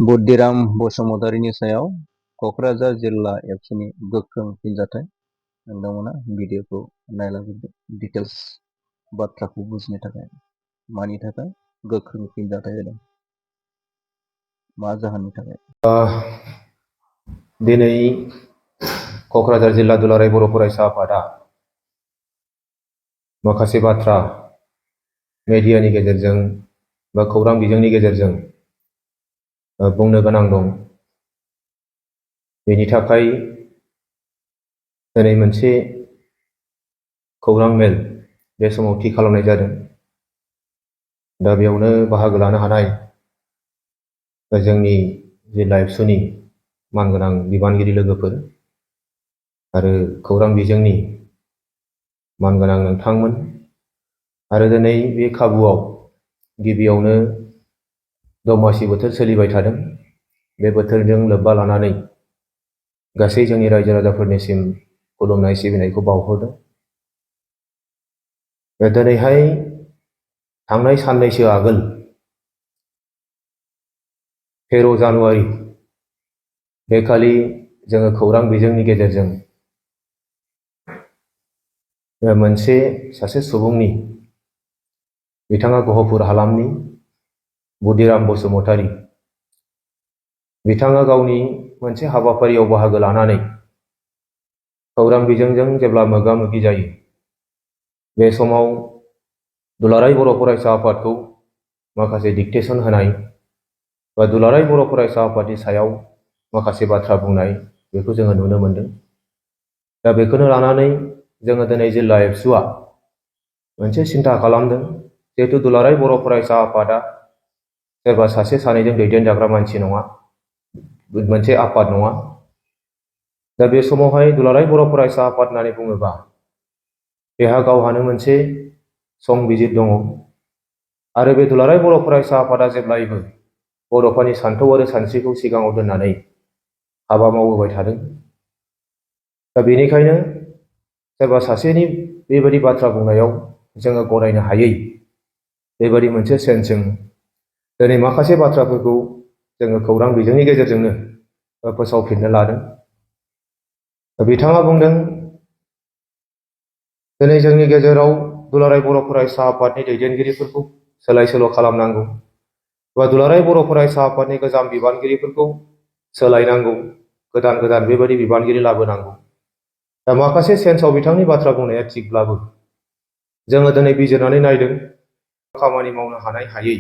बुद्धिराम बसुमतारीनि सायाव क'क्राझार जिल्ला एबसुनि गोख्रों फिनजाथाइ। नोंथांमोना भिडिअखौ नायलांजोबदो डिटेल्स बाथ्राखौ बुजिनो थाखाय। मानि थाखाय गोख्रों फिनजाथाइ होदों, मा जाहोननि थाखाय? दिनै क'क्राझार जिल्ला दुलाराय बर' फरायसा आफादा माखासे बाथ्रा मेडियानि गेजेरजों बा खौरां बिजोंनि गेजेरजों बुंनो गोनां दं। बेनि थाखाय दिनै मोनसे खौरां मेल बे समाव थि खालामनाय जादों। दा बेयावनो बाहागो लानो हानाय जोंनि जिल्ला एबसुनि मानगोनां बिबानगिरि लोगोफोर आरो खौरां बिजोंनि मानगोनां नोंथांमोन आरो दिनै बे खाबुआव गिबियावनो दमासि बोथोर सोलिबाय थादों। बे बोथोरजों लोब्बा लानानै गासै जोंनि रायजो राजाफोरनिसिम खुलुमनाय सिबिनायखौ बावहरदों। दिनैहाय थांनाय साननैसो आगोल 13 जानुवारि बेखालि जोङो खौरां बिजोंनि गेजेरजों मोनसे सासे सुबुंनि, बिथाङा गहपुर हालामनि बुद्धिराम बसुमतारी, बिथाङा गावनि मोनसे हाबाफारियाव बाहागो लानानै खौरां बिजोंजों जेब्ला मोगा मोगि जायो, बे समाव दुलाराय बर' फरायसा आफादखौ माखासे डिक्टेसन होनाय बा दुलाराय बर' फरायसा आफादनि सायाव माखासे बाथ्रा बुंनाय बेखौ जोङो नुनो मोनदों। दा बेखौनो लानानै जोङो दिनै जिल्ला एबसुआ मोनसे सिन्था खालामदों। जिहेतु दुलाराय बर' फरायसा आफादा सोरबा सासे सानैजों दैदेनजाग्रा मानसि नङा, मोनसे आफाद नङा। दा बे समावहाय दुलाराय बर' फरायसा आफाद होननानै बुङोबा बेहा गावहानो मोनसे संबिजिर दङ आरो बे दुलाराय बर' फरायसा आफादा जेब्लायबो बर'फोरनि सान्थौ आरो सानस्रिखौ सिगाङाव दोननानै हाबा मावबोबाय थादों। दा बेनिखायनो सोरबा सासेनि बेबायदि बाथ्रा बुंनायाव जोङो गनायनो हायै बेबायदि मोनसे सेन्सजों दिनै माखासे बाथ्राफोरखौ जोङो खौरां बिजोंनि गेजेरजोंनो फोसावफिननो लादों। बिथाङा बुंदों, दिनै जोंनि गेजेराव दुलाराय बर' फरायसा आफादनि दैदेनगिरिफोरखौ सोलाय सोल' खालामनांगौ बा दुलाराय बर' फरायसा आफादनि गोजाम बिबानगिरिफोरखौ सोलायनांगौ, गोदान गोदान बेबायदि बिबानगिरि लाबोनांगौ। दा माखासे सेन्सआव बिथांनि बाथ्रा बुंनाया थिगब्लाबो जोङो दिनै बिजिरनानै नायदों, खामानि मावनो हानाय हायै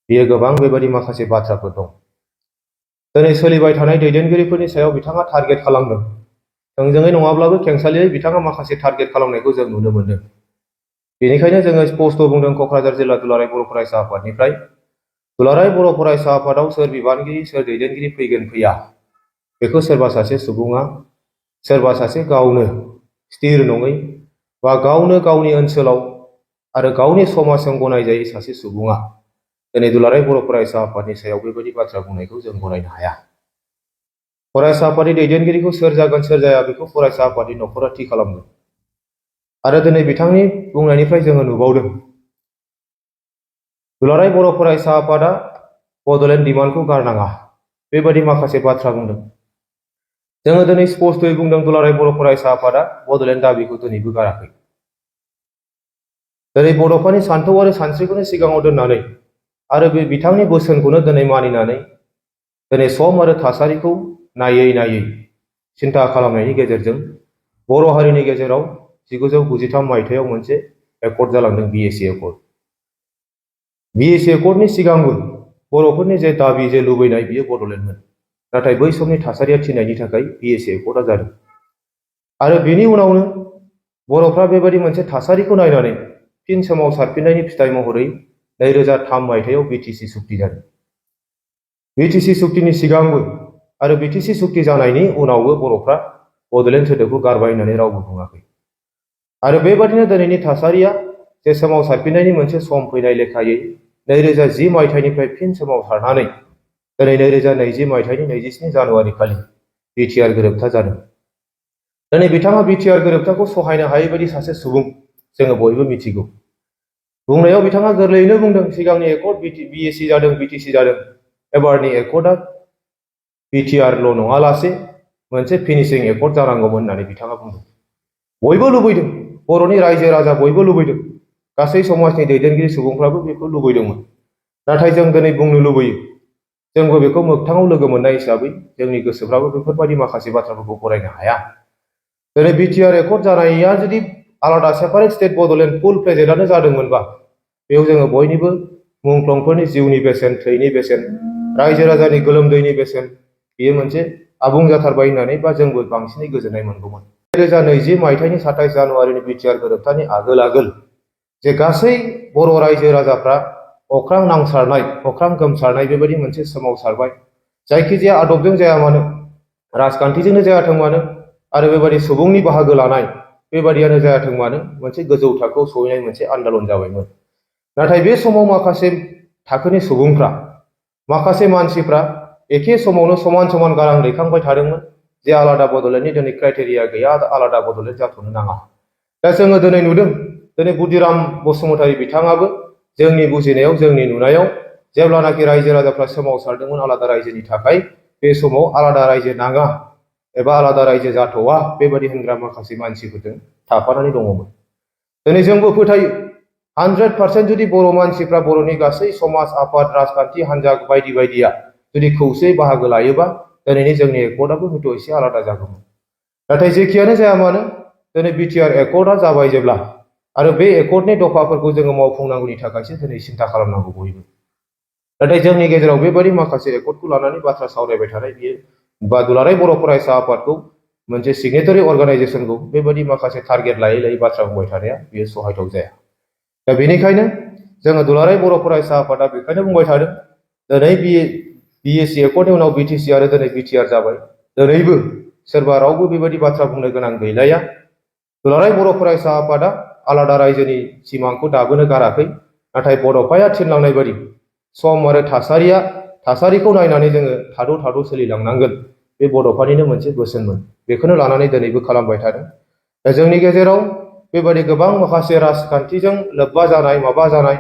बेयो गोबां बेबायदि माखासे बाथ्राफोर दं। दिनै सोलिबाय थानाय दैदेनगिरिफोरनि सायाव बिथाङा टारगेट खालामदों। थोंजोङै नङाब्लाबो खेंसालियै बिथाङा माखासे टारगेट खालामनायखौ जों नुनो मोनदों। बेनिखायनो जोङो स्पष्ट बुंदों क'क्राझार जिल्ला दुलाराय बर' फरायसा आफादनिफ्राय, दुलाराय बर' फरायसा आफादाव सोर बिबानगिरि सोर दैदेनगिरि फैगोन फैया बेखौ सोरबा सासे सुबुङा, सोरबा सासे गावनो स्थिर नङै बा गावनो गावनि ओनसोलाव आरो गावनि समाजजों गनायजायै सासे सुबुङा दिनै दुलाराय बर' फरायसा आफादनि सायाव बेबायदि बाथ्रा बुंनायखौ जों गनायनो हाया। फरायसा आफादनि दैदेनगिरिखौ सोर जागोन सोर जाया बेखौ फरायसा आफादनि न'खरा थि खालामगोन। आरो दिनै बिथांनि बुंनायनिफ्राय जोङो नुबावदों, दुलाराय बर' फरायसा आफादा बड'लेण्ड डिमान्डखौ गारनाङा बेबायदि माखासे बाथ्रा बुंदों। जोङो दिनै स्पष्टयै बुंदों, दुलाराय बर' फरायसा आफादा बड'लेण्ड दाबिखौ दिनैबो गाराखै। दिनै बड'फोरनि सान्थौ आरो सानस्रिखौनो सिगाङाव दोननानै आरो बे बिथांनि बोसोनखौनो दिनै मानिनानै दिनै सम आरो थासारिखौ नायै नायै सिन्था खालामनायनि गेजेरजों बर' हारिनि गेजेराव 1993 मायथाइयाव मोनसे एकर्ड जालांदों, बिएसि एकर्ड। बिएसि एकर्डनि सिगांबो बर'फोरनि जे दाबि, जे लुबैनाय, बियो बड'लेण्डमोन। नाथाय बै समनि थासारिया थिननायनि थाखाय बिएसि एकर्डआ जादों। आरो बेनि उनावनो बर'फ्रा बेबायदि मोनसे थासारिखौ नायनानै फिन सोमावसारफिननायनि फिथाइ महरै 2003 मायथाइयाव बिटिसि सुक्ति जादों। बिटिसि सुक्तिनि सिगांबो आरो बिटिसि सुक्ति जानायनि उनावबो बर'फ्रा बड'लेण्ड सोदोबखौ गारबाय होननानै रावबो बुङाखै। आरो बेबादिनो दिनैनि थासारिया जे सोमावसारफिननायनि मोनसे सम फैनाय लेखायै 2010 मायथाइनिफ्राय फिन सोमावसारनानै दिनै 2020 मायथाइनि 27 जानुवारि खालि बिटिआर गोरोबथा जादों। दिनै बिथाङा बिटिआर गोरोबथाखौ सहायनो हायै बायदि सासे सुबुं, जोङो बयबो मिथिगौ। बुंनायाव बिथाङा गोरलैयैनो बुंदों, सिगांनि एकर्ड बिएसि जादों, बिटिसि जादों, एबारनि एकर्डआ बिटिआरल' नङालासे मोनसे फिनिशिं एकर्ड जानांगौमोन होननानै बिथाङा बुंदों। बयबो लुबैदों, बर'नि रायजो राजा बयबो लुबैदों, गासै समाजनि दैदेनगिरि सुबुंफ्राबो बेखौ लुबैदोंमोन। नाथाय जों दिनै बुंनो लुबैयो, जोंबो बेखौ मोगथाङाव लोगो मोननाय हिसाबै जोंनि गोसोफ्राबो बेफोरबायदि माखासे बाथ्राफोरखौ फरायनो हाया। दिनै बिटिआर एकर्ड जानाया जुदि आलादा सेपारेट स्टेट बड'लेण्ड फुल प्लेजेडआनो जादोंमोनबा बेयाव जोङो बयनिबो मुंख्लंफोरनि जिउनि बेसेन, थैनि बेसेन, रायजो राजानि गोलोमदैनि बेसेन बेयो मोनसे आबुं जाथारबाय होननानै बा जोंबो बांसिनै गोजोननाय मोनगौमोन। 2020 मायथाइनि 27 जानुवारिनि बिटिआर गोरोबथानि आगोल जे गासै बर' रायजो राजाफ्रा अख्रां नांसारनाय, अख्रां गोमसारनाय बेबायदि मोनसे सोमावसारबाय। जायखिजाया आदबजों जाया मानो, राजखान्थिजोंनो जायाथों मानो आरो बेबायदि सुबुंनि बाहागो लानाय बेबायदियानो जायाथों मानो मोनसे गोजौ थाखोआव सहैनाय मोनसे आन्दोलन जाबायमोन। नाथाय बे समाव माखासे थाखोनि सुबुंफ्रा, माखासे मानसिफ्रा एखे समावनो समान समान गारां दैखांबाय थादोंमोन जे आलादा बड'लेण्डनि दिनै क्राइटेरिया गैया, आलादा बड'लेण्ड जाथ'नो नाङा। दा जोङो दिनै नुदों, दिनै बुदिराम बसुमतारी बिथाङाबो जोंनि बुजिनायाव, जोंनि नुनायाव जेब्लानाखि रायजो राजाफ्रा सोमावसारदोंमोन आलादा रायजोनि थाखाय, बे समाव आलादा रायजो नाङा एबा आलादा रायजो जाथ'वा बेबायदि होनग्रा माखासे मानसिफोरजों थाफानानै दङमोन। दिनै जोंबो फोथायो 100% जुदि बर' मानसिफ्रा, बर'नि गासै समाज, आफाद, राजखान्थि हान्जा बायदि बायदिया जुदि खौसेयै बाहागो लायोबा दिनैनि जोंनि एकर्डआबो हयथ' एसे आलादा जागौमोन। नाथाय जेखियानो जाया मानो दिनै बिटिआर एकर्डआ जाबाय जेब्ला, आरो बे एकर्डनि दफाफोरखौ जोङो मावफुंनांगौनि थाखायसो दिनै सिन्था खालामनांगौ बयबो। नाथाय जोंनि गेजेराव बेबायदि माखासे एकर्डखौ लानानै बाथ्रा सावरायबाय थानाय बियो बा दुलाराय बर' फरायसा आफादखौ मोनसे सिगनेटारि अर्गानाइजेसनखौ बेबायदि माखासे टारगेट लायै लायै बाथ्रा बुंबाय थानाया बियो सहायथाव जाया। दा बेनिखायनो जोङो दुलाराय बर' फरायसा आफादा बेखायनो बुंबाय थादों, दिनै बिएसि एकर्डनि उनाव बिटिसि आरो दिनै बिटिआर जाबाय, दिनैबो सोरबा रावबो बेबायदि बाथ्रा बुंनो गोनां गैलाया। दुलाराय बर' फरायसा आफादा आलादा रायजोनि सिमांखौ दाबोनो गाराखै। नाथाय बड'फाया थिनलांनाय बायदि सम आरो थासारिखौ नायनानै जोङो थाद' सोलिलांनांगोन, बे बड'फानिनो मोनसे बोसोनमोन। बेखौनो लानानै दिनैबो खालामबाय थादों। दा जोंनि गेजेराव बेबायदि गोबां माखासे राजखान्थिजों लोब्बा जानाय, माबा जानाय,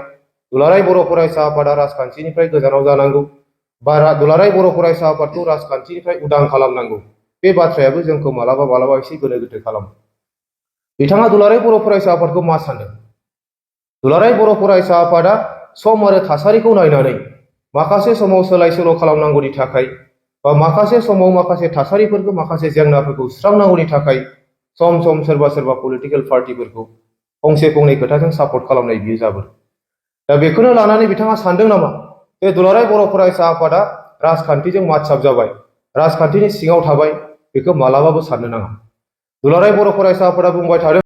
दुलाराय बर' फरायसा आफादा राजखान्थिनिफ्राय गोजानाव जानांगौ बा दुलाराय बर' फरायसा आफादखौ राजखान्थिनिफ्राय उदां खालामनांगौ, बे बाथ्रायाबो जोंखौ मालाबा एसे गोनो गोथो खालामो। बिथाङा दुलाराय बर' फरायसा आफादखौ मा सानदों? दुलाराय बर' फरायसा आफादा सम आरो थासारिखौ नायनानै माखासे समाव सोलाय सोल' खालामनांगौनि थाखाय बा माखासे समाव माखासे थासारिफोरखौ, माखासे जेंनाफोरखौ सुस्रांनांगौनि थाखाय सम सोरबा पलिटिकेल पार्टिफोरखौ फंसे फंनै खोथाजों सापर्ट खालामनाय बियो जाबोदों। दा बेखौनो लानानै बिथाङा सानदों नामा बे दुलाराय बर' फरायसा आफादा राजखान्थिजों मातसाब जाबाय, राजखान्थिनि सिङाव थाबाय? बेखौ मालाबाबो साननो नाङा। दुलाराय बर' फरायसा आफादा बुंबाय थादों